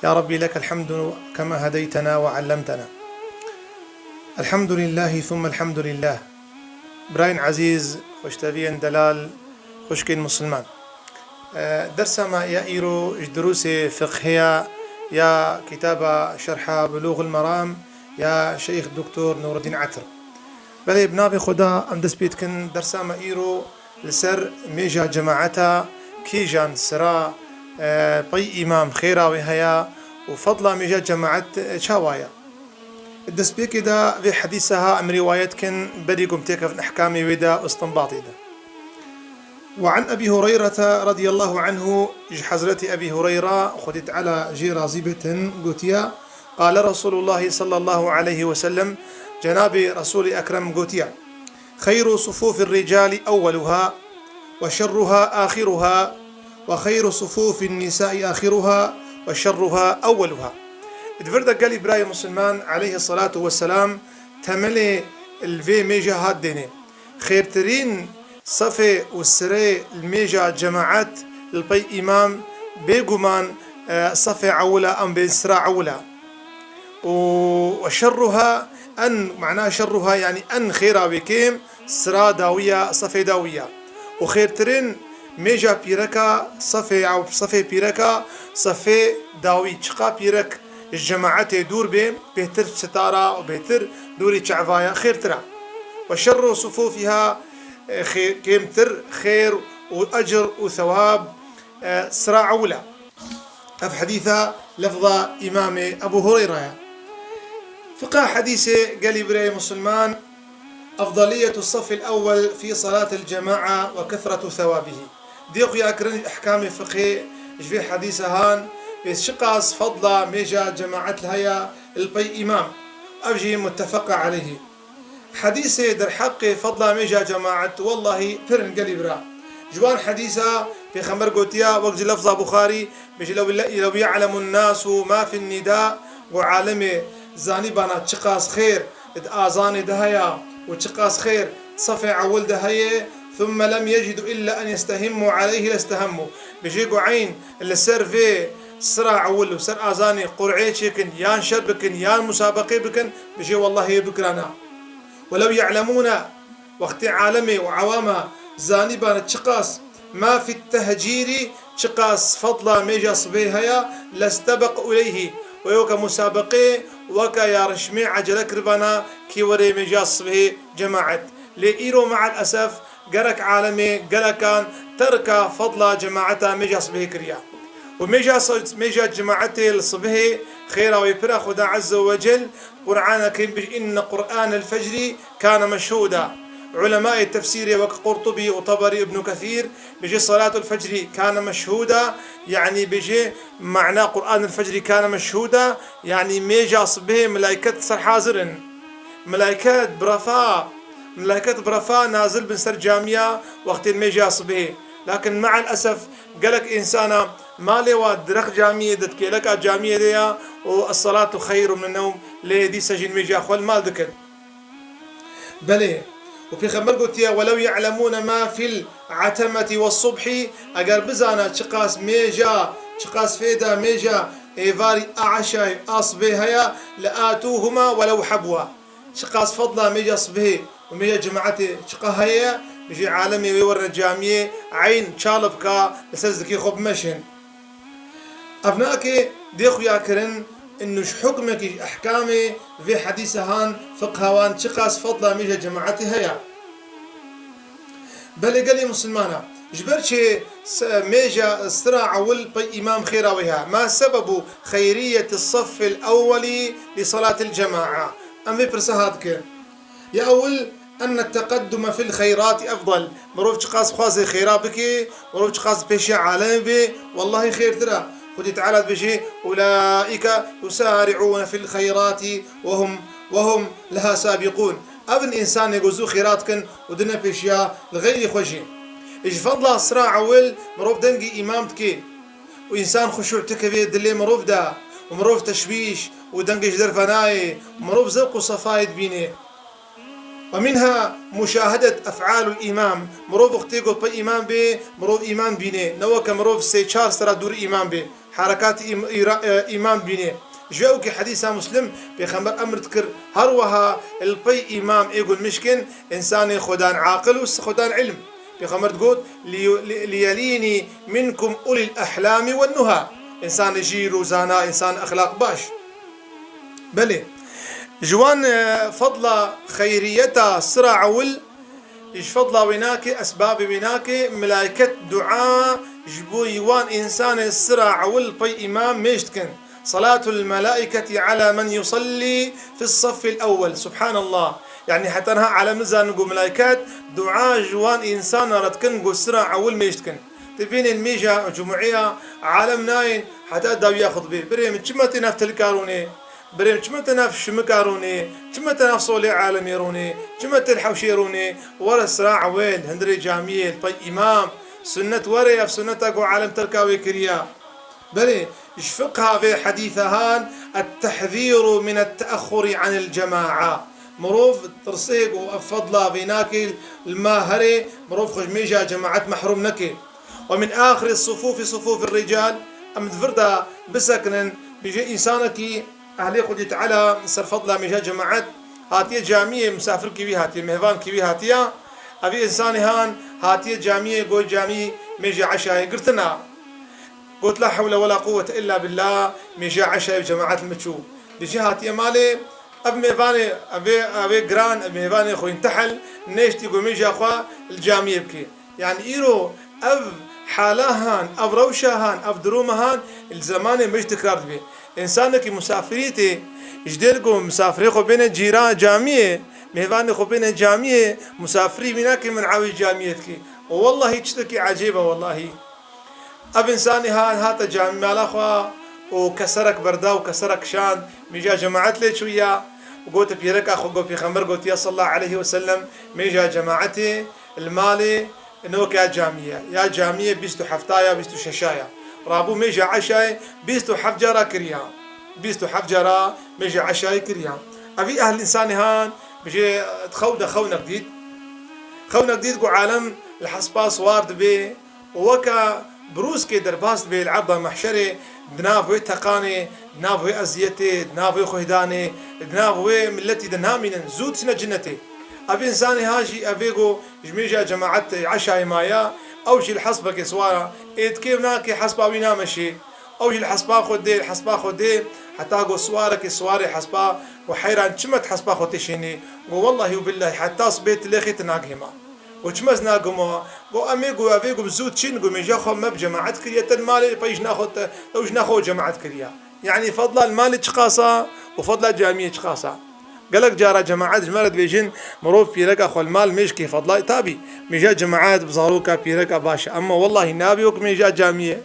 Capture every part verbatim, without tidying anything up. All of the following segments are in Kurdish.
يا ربي لك الحمد كما هديتنا وعلمتنا. الحمد لله ثم الحمد لله. Birayên ezîz, xweşteviyên delal, xwişkên misilman. E, dersa me ya îro ji dirûsê fiqhiya ya kitaba Şerha Bulûxul Meram ya Şeyx Doktor Nûreddîn Etir. Belê, bi navê Xweda em dest pê dikin. Dersa me îro li ser mêja cemaeta kîjan sira, e, pey îmam xêra wê heye û fedla mêja cemaet, e, çawa ye? Destpêkê de vê hedîsa ha em rîwayet kin, berî ku em têkevin ehkamê wê de û istinbatê de. وعن أبي هريرة رضي الله عنه, ji Hezretî Ebî Hureyra, Xwedê Teala jê razî bêtin, gotiye, قال رسول الله صلى الله عليه وسلم, Cenabê Resûlê Ekrem gotiye, خير صفوف الرجال أولها، وشرها آخرها، وخير صفوف النساء آخرها، وشرها أولها. Di vir de gelî birayê misilman, aleyhisselatu vesselam, temelê li vê mêje hat dênê. Xêrtirîn sefê û sirê li mêja cemaet li pey îmam, bêguman, e, sefê ewil e, em bên sira ewil e. û, وشرها, en, mana şerruha, yanî en xêra wê kêm, sira dawî ya, sefê dawî ya. Û xêrtirîn mêja pîreka, sefê ew, sefê pîreka, sefê dawî. Çiqa pîrek ji cemaetê dûr bê, bêhtir sitara û bêhtir dûrî çava ya, xêrtir e. وشر صفوفها, e, xê-, kêmtir xêr û ecr û thewab, e, sira ewil e. Ev hedîsa lefza Îmamê Ebû Hureyra ye. Fiqha hedîsê gelî birayê misilman, أفضلية الصف الأول في صلاة الجماعة وكثرة ثوابه. Dê xuya kirin ji ehkamê fiqhê ji vê hedîsa han, bê çiqas fedla mêja cemaet li heye li pey îmam. Ev jî muttefeqa aleyhî. Hedîsê derheqê fedla mêja cemaet, wellahî, pir in gelî bira. Ji wan hedîsa Pêxember gotiya, wek ji lefza Buxarî, bêje, "لو، لو يعلم الناس ما في النداء", ku alemê zanîbana çiqas xêr di azanê de heye û çiqas xêr di sefê ewil de heye, "ثم لم يجدوا إلا أن يستهموا عليه لاستهموا." Bêje ku eyn li ser vê sira ewil û ser azanê qur'ê çêkin, yan şer bikin, yan musabeqê bikin, bêje, wellahî bikirana. ولو يعلمون, wextê alemê û ewama zanîbane çiqas ما في التهجير, çiqas fedla mêja sibê heye, لاستبقوا إليه, wê weke musabeqê, weke yarişmê ecele kiribana kî were mêja sibê cemaet. Lê îro me'el esef gelek alemê, gelekan terka fedla cemaeta mêja sibê kiriye. Û mêja, mêja cemaetê li sibê xêra wê pir e, Xuda Azze ve Cel Qur'ana Kerîm bêje, "إن قرآن الفجر كان مشهودا." Ulemayê tefsîrê wek Qurtubî û Teberî, Ibnû Kesîr bêje, "صلاة الفجر كان مشهودا", yanî bêje, mana Qur'an el-fecrî kane meşhûda, yanî mêja sibê melaiket ser hazir in. Melaiket bi refa, melaiket bi refa nazil bin ser camiya wextên mêja sibê. Lakin me'el esef gelek însana malê wa di rex camiyê de, di kêleka camiyê de ya û "الصلاة خير من النوم", lê dîsa jî mêja xwe li mal dikin. Belê. Û Pêxember gotiye, "ولو يعلمون ما في العتمة والصبح", eger bizana çiqas mêja, çiqas fêda mêja êvarî a eşayê a sibê heye, "لآتوهما ولو حبوا." Çiqas fedla mêja sibê û mêja cemaetê çiqa heye, bêje alemê wê werine camiyê, eyn çalibka li ser zikê xwe bimeşin. Ev nake dê xuya kirin, inu ji hukmekî ji ehkamê vê hedîse han fiqha wan çiqas fedla mêja cemaetê heye. Belê gelê misilmana, ji ber çi s-, mêja sira ewil pey îmam xêra wê heye? ما سبب خيرية الصف الأول لصلاة الجماعة؟ Em vê pirsa ha dikin. Ya ewil, أن التقدم في الخيرات أفضل. Mirov çiqas xwazê xêra bike, mirov çiqas pêşiya alemê bê, wellahî xêrtir e. Xwedî Teala dibêje, "أولئك يسارعون في الخيرات وهم، وهم لها سابقون." Ev in însanê ku zû xêra dikin û dine pêşiya li xeyrê xwe jî. Ji fedla sira ewil mirov dengê îmam dike û însan xuşû dikeve dilê mirov de û mirov teşwîş û dengê ji derve nayê, mirov zewq û sefayê dibîne. ومنها مشاهدة أفعال الإمام. Mirov wextê ku pey îmam bê, mirov îmam bîne. Ne weke mirov sê çar sera dûr îmam bê. Herekatî îm-, îra-, e, îmam dibînê. Ji wê ewkî hedîsa Muslim, Pêxember emr dikir, her wiha li pey îmam ê gul mişkin, însanê xwedan aqil û xwedan ilm. Pêxember digot, "Li-, li-, liyelînî minkum ulîl ehlami wen nuha." Însanê jîr û zana, însan exlaq baş. Belê. Ji wan, e, fedla xeyriyeta sira ewil, ji fedla wê nake, esbabê wê nake, melaiket dua ji bo wan însanê sira ewil pey îmam mêj dikin. Salatul melaiketi ala men yusallî fis saffil ewwel. Subhanallah. Yani heta niha alem nizanin ku melaiket dua ji wan însanan re dikin ku sira ewil mêj dikin. Dibînin mêja cumueya alem nayên heta dawiya xutbê. Birê min, çima tê nav tilka rûnê? Birê min, çima tê nav şimika rûnê? Çima tê nav solê alemê rûnê? Çima tê li hewşê rûnê? Were sira ewil, hundirê camiyê, li pey îmam. Sunnet were, ev sunneta ku alem terka wê kiriya. Belê, ji fiqha vê hedîsa han, et-tehzîru min et-teexxurî anil cema'a. Mirov tirsê ku ev fedla vê nake li ma herê, mirov xwe ji mêja cemaet mehrûm neke. Ve min axiri sufûfi sufûfi rical, em di vir de bisekinin, bêje însanekî ehlê Xwedî Teala ser fedla mêja cemaet hatiye camiyê, misafirkî wî hatiye, mêvankî wî hatiye, evî însanê han hatiye camiyê, got camî mêja eşayê girtina. Got, "La hewle wela quwwete illa billah, mêja eşayê bi cemaet li min çû." Dî jî hatiye malê, ev mêvanê, evê, evê giran, ev mêvanê xwe intehel, nêştî ku mêja xwe li camiyê bike. Yani îro ev hala han, ev rewşa han, ev duruma han li zemanê me jî tekrar dibe. Însanekî misafirî tê, ji dêr ku misafirê xwe bêne cîran camiyê, mêvanê xwe bêne camiyê, misafirî wî nake min ewê camiyê dike. Û wellahî tiştekî ecêb e wellahî. Ev însanî ha-, hate camî mala xwe û keserek berda û keserek kişand, mêja cemaet lê çûya û gote pîreka xwe, got, Pêxember gotiye sallallahu aleyhi ve sellem, mêja cemaetê li malê nokê ya camî ye. Ya camî ye bîst û hefta ya bîst û şeşa ya. Rabû mêja eşayê bîst û heft cara kiriya. Bîst û heft cara mêja eşayê kiriya. Evî ehl însanî han bijê xew de xewnek dît. Xewnek dît ku alem li hespa siwar dibe, û weke birûskê derbas dibe li erda mehşerê, di nav wê teqanê, di nav wê eziyetê, di nav wê xwehdanê, di nav wê miletî de namînin, zû diçine cinetê. Ev însanê ha jî evê ku ji mêja cemaet eşayê maye, ew jî li hesbekê siwar e, ê dikê û nakê hespa wî nameşê. Ew jî li hespa xwe dê, li hespa xwe dê, heta ku siwarekê siwarê hespa, ku heyran çima tu hespa xwe tê şênê, ku wellahî û billahî heta sibê tu lêxê tu nagihê ma. Got, çima ez nagimo? Got, em ê, got, ev ê, got, bi zû çin, got, mêja xwe me bi cemaet kiriye, te li malê pey jina xwe te, ew jina xwe cemaet kiriye. Yanî fedla li malê çiqasa û fedla camiyê çiqasa. Gelek cara cemaet ji me re dibêjin, mirov pîreka xwe li mal mêj kê fedla, tabî, mêja cemaet bi zaroka pîreka baş e. Emma wellahî nabê wek mêja camiyê.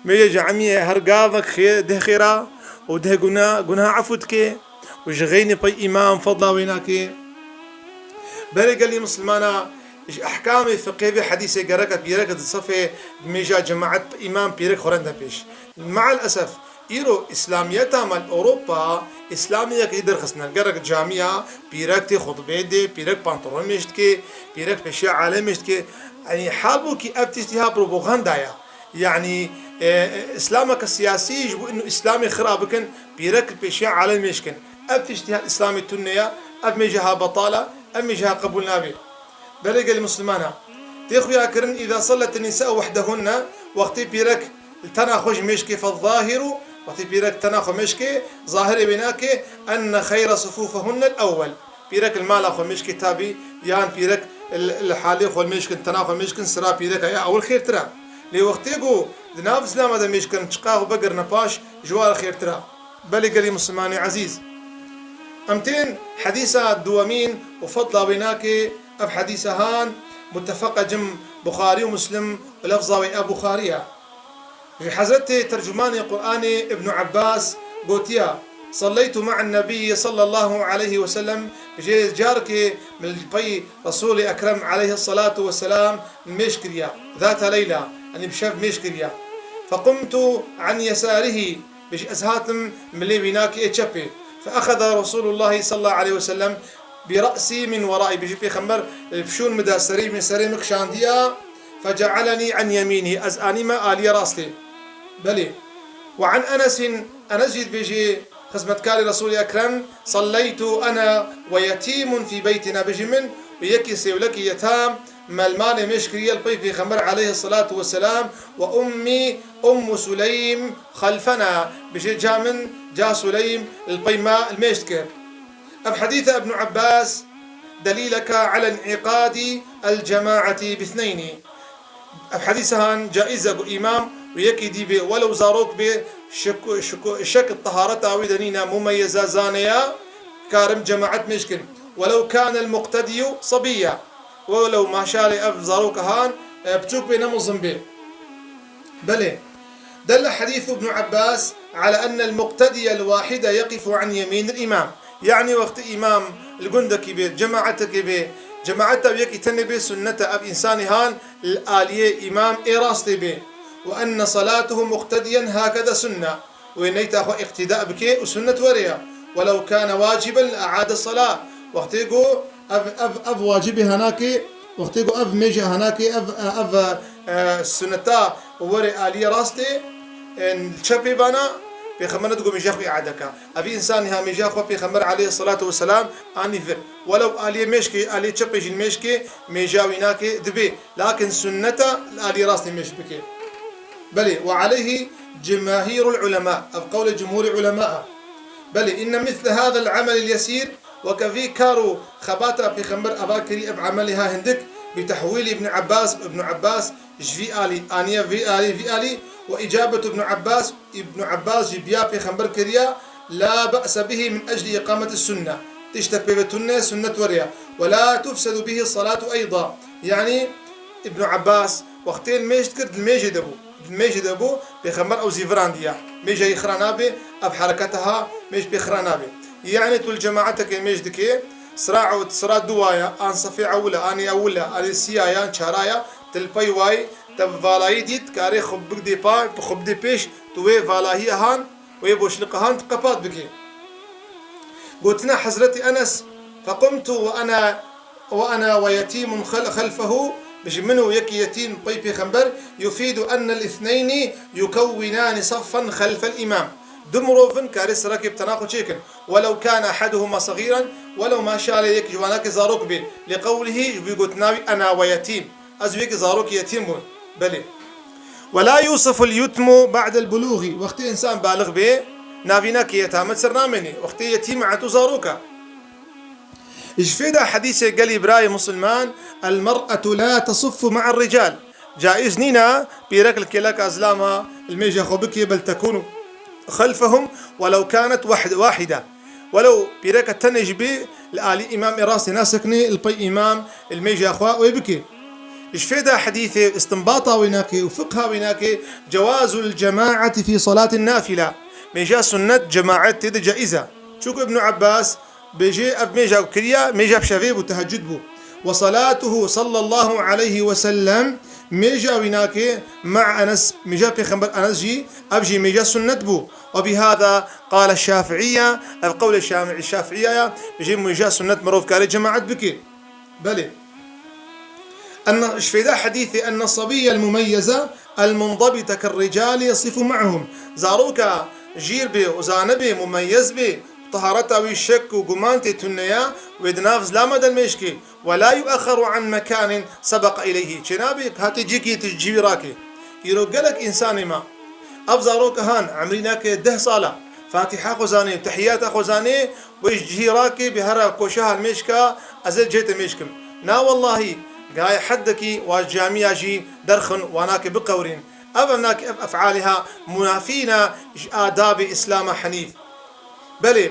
Mêja camiyê her gavek xê-, deh xêra û deh guna-, gunaha efû dike. û ji xeynî pey îmam fedla wê nake. Berê gelî misilmana, ji ehkamê fiqhê vê hedîsê gereke pîrek di sefê mêja cemaet îmam pîrek xwe rende pêş. Me'el esef, îro îslamiyeta me li Ewropa îslamiyeke yê derxistine. Gerek camiya pîrek tê xutbê dê, pîrek pantolon mêj dike, pîrek pêşiya alê mêj dike. Yanî halbûkî ev tiştî ha propaganda ya. Yanî, e, e, îslameke siyasî ji bo inu îslamê xira bikin, pîrek li pêşiya alem mêj kin. Ev tiştî her îslamê tune ya, ev mêje ha betal e, ev mêje ha qebûl nabe. Belê gelî misilmana. Tê xuya kirin, îza sellet nisa'u wehdehunne, wextê pîrek li tena xwe ji mêj kê, fe zahiru, wextê pîrek tena xwe mêj kê, zahirê wê nake, enne xeyra sufufehunne el-ewwel. Pîrek li mala xwe mêj kê tabî, yan pîrek li, li halê xwe mêj kin, tena xwe mêj kin, sira pîreka ya ewil xêrtir e. Lê wextê ku di nav Îslama de mêj kin, çiqa xwe bigirine paş, ji wan re xêrtir e. Belê gelî misilmanê ezîz. Em tên hedîsa duwemîn û fedla wê nake, ev hedîsa han, mutefeq e cim Buxarî û Muslim û lefza wê ev Buxarî ye. Ji Hezretê tercumanê Qur'anê Ibn Abbas gotiya, "Salleytu ma'en nebiyyi sallallahu aleyhi ve sellem", jê carkê min li pey Resûlê Ekrem aleyhissalatu vesselam mêj kiriya. Zata leyla, yanî bi şev mêj kiriya. "Fequmtu an yesarihi", bêje ez hatim milê wî nakê ê çepê. "Feexeza Resûlullahi sallallahu aleyhi ve sellem bi re'sî min werai", bêje Pêxember, e, pişûn min de serê min, serê min kişandiya. "Fece'alenî an yemînî", ez anîme aliyê rastê. Belê. وعن أنس، Enes jî dibêjî, xizmetkarê Resûlê Ekrem, صليت أنا ويتيم في بيتنا, bêjî min û yekî sêwlekî yetam me li malê mêj kiriye li pey Pêxember aleyhisselatu vesselam, وأمي أم سليم خلفنا, bêjê ca min, ca Suleym li pey me li mêj dike. Ev hedîsa Ibn Abbas دليلك على انعقاد الجماعة باثنين. Ev hedîsa han caiz e ku îmam û yekî dî bê, welew zarok bê, şek, şek, şek tehareta wî de nîne, mumeyeza zane ya, karim cemaet mêj kin. ولو كان المقتدي صبيا. Welew maşalê ev zaroka han, e, piçûk bê, ne mezin bê. Belê. دل حديث ابن عباس على أن المقتدي الواحد يقف عن يمين الإمام. Yanî wextê îmam li gundekî bê, cemaetekê bê, cemaeta wî yekî tenê bê, sunnet e ev însanî han li aliyê îmam ê rastê bê. وأن صلاته مقتديا هكذا سنة. Wê neyta xwe îqtîda bike û sunnet were ya. ولو كان واجبا لأعاد الصلاة. Wextê ku ev, ev, ev wacibê hanakê, wextê ku ev mêja hanakê, ev, ev, e, sunneta were aliyê rastê, e, çepê bana, Pêxember nedigû mêja xwe îade ka. Evî însanî ha mêja xwe Pêxember aleyhisselatu vesselam anî vir. Welew aliyê mêjkê, aliyê çepê jî mêjkê, mêja wî nakê dibê. Lakin sunneta li aliyê rastê mêj bike. Belê, وعليه جماهير العلماء, ev qewlê cumhûrê ulema e. Belê, إن مثل هذا العمل اليسير, weke vî kar û xebata Pêxember ava kirî ev emelê ha hindik, بتحويل ابن عباس, Ibn Abbas ji vî alî aniye vî alî, vî alî, وإجابة ابن عباس, Ibn Abbas jî biya Pêxember kiriya, لا بأس به من أجل إقامة السنة. Tiştek pê ve tune, sunnet were ya. ولا تفسد به الصلاة أيضا. Yanî Ibn Abbas wextê li mêj dikir, di mêjê de bû. Di mêjê de bû, Pêxember ew zî virandiya. Mêja yî xira nabe, ev hereketa ha mêj pê xira nabe. Yanî tu li cemaetekê mêj dikê, sira ew, sira duwaya, an sefê ewila, anê ewila, anê siyaya, an çaraya, tu li pey wayî, te bi valayî dît, karê xwe bigdê pa, xwe bidê pêş, tu wê valahiya han, wê boşliqa han tu qepat bikê. Gotina Hezretî Enes, فقمت وأنا، وأنا ويتيم خل-، خلفه, bêjî min û yekî yetîm pey Pêxember, يفيد أن الاثنين يكونان صفا خلف الإمام. Du mirov in karê sirekê bi tena xwe çêkin. ولو كان أحدهما صغيرا, welew maşalê yek ji wanakê zarok bê, لقوله, ji bo gotina wî, أنا ويتيم. Ez wekî zarokî yetîm bûn. Belê. ولا يوصف اليتم بعد البلوغ. Wextê însan balix bê, navîna kê yetamet ser namênê. Wextê yetîm e, tu zarok e. Ji fê de hedîsê gelî birayê musulman, المرأة لا تصف مع الرجال. Caiz nîne pîrek li kêleka zilama li mêja xwe bikê, بل تكون خلفهم ولو كانت وحد-، واحدة. Welew pîreke tenê jî bê, li alî îmam ê rastê nasekine, li pey îmam li mêja xwe wê bike. Ji fê de hedîsê, istinbata wê nake û fiqha wê nake, جواز الجماعة في صلاة النافلة. Mêja sunnet cemaet tê de caiz e. Çunku Ibn Abbas bêjê ev mêja ku kiriya, mêja bi şevê bû, tehecud bû. وصلاته صلى الله عليه وسلم, mêja wî nake, مع أنس, mêja Pêxember Enes jî, ev jî mêja sunnet bû. وبهذا قال الشافعية, ev qewlê Şa-, Şafiiya ya, bêjê mêja sunnet mirov kare cemaet bike. Belê. أن، ji fê de hedîsê, أن الصبي المميز المنضبط كالرجال يصف معهم. Zaroka jîr bê û zane bê, mumeyyez bê, tehareta wî şek û guman tê tune ya, wê di nav zilama de mêj kê. ولا يؤخر عن مكان سبق إليه. Çênabe hate cîkî tu ji cî wî rake. Îro gelek însanê me. Ev zaroka han, emrî nake deh sala. Fatiha xwe zanê, tehiyata xwe zanê, wê ji cihî rake, bê here koşa han mêj ka, ez ê cê te mêj kim. Na wellahî, gaye heddekî wa camiya jî derxin, wa nake biqewrîn. Ev, ev nake, ev efalê ha munafî ne ji adabê Îslama henîf. Belê,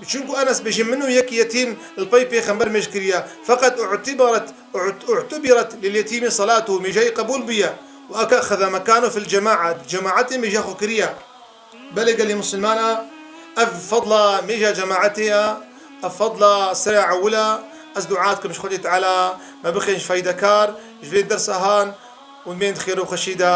çunku Enes bêjî, min û yek yetîm li pey Pêxember mêj kiriye. Feqet اعتبرت، اعت-، اعتبرت لليتيم صلاته, mêjayî qebûl bûye. وأخذ مكانه في الجماعة, cemaetê mêja xwe kiriye. Belê gelî misilmana, ev fedla mêja cemaetê ye, ev fedla sera ewil e. Ez dua dikim ji Xwedê Teala me bixên ji feydekar, ji vê dersa han û bên di xêr û xweşî de.